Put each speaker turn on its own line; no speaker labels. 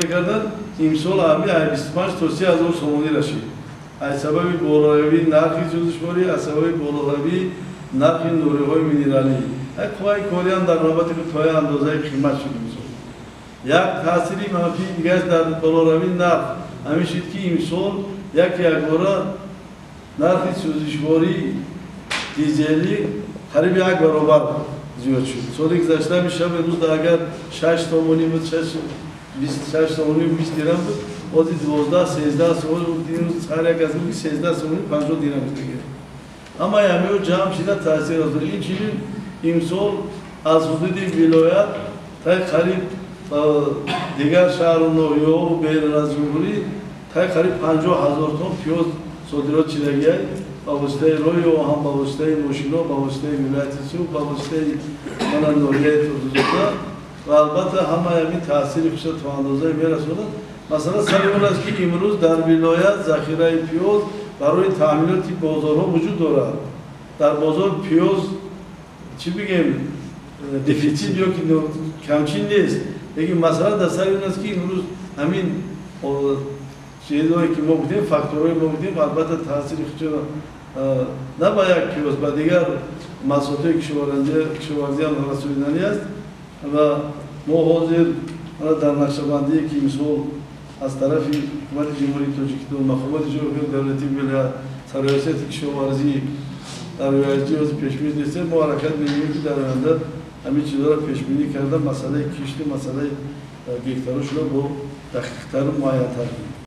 Мекардан, имсол ҳами 25 то 30 ҳазор сомонӣ рашид. Аз сабаби болоравии нархи сӯзишворӣ, аз сабаби болоравии нархи нуриҳои минералӣ. Қувваи кориам дар навбати худ то як андозаи қимат шуд имсол. Як таъсири манфии дигараш дар болоравии нарх ҳамин шуд, ки имсол яке якбора нархи сӯзишвории дизелӣ қариб як баробар зиёд шуд. Соли гузашта ҳамин шаби рӯз агар 6 сомонӣ буд, 6 сомонӣ 20 дирам буд, ҳозир 12, 13 сомонӣ, дирӯз ҳар як аз ки 13 сомонӣ 50 дирам шудагӣ. Ҳамаи ҳамиҳо ҷамъ шида таъсир расонид. Инчунин имсол аз ҳудуди вилоят тай қариб дигар шаҳру ноҳияҳо берун аз ҷумҳурӣ тай қариб 50 ҳазор тон пиёз содирот шидагиай ба воситаи роҳи оҳан, ба воситаи мошино, ба воситаи вилояти Суғд, ба воситаи мана ноҳияи Турсунзода. Ва албатта ҳамаи ҳамин таъсири худро то андозае мерасонад. Масалан, сари он аст, ки имрӯз дар вилоят захираи пиёз барои таъминоти бозорҳо вуҷуд дорад. Дар бозор пиёз, чӣ бигем, дефитсит ё ки камчин нест, лекин масъала дар сари он аст, ки имрӯз ҳамин чизҳое ки мо гуфтем, факторҳое мо гуфтем, албатта таъсири худро на ба як пиёз, ба дигар маҳсулотҳои кишоварзиам расониданӣ аст. Ва мо ҳозир дар нақшабандие, ки имсол аз тарафи Ҳукумати Ҷумҳурии Тоҷикистон, мақомоти ҷумҳурии давлатии вилоят, Сарраёсати кишоварзӣ дар вилоятҷӣ ҳозир пешбинӣ нестем, мо ҳаракат мекунем, ки дар оянда ҳамин чизҳоро пешбинӣ карда, масъалаи кишту масъалаи гектарошро бо дақиқтару муайянтар кунем.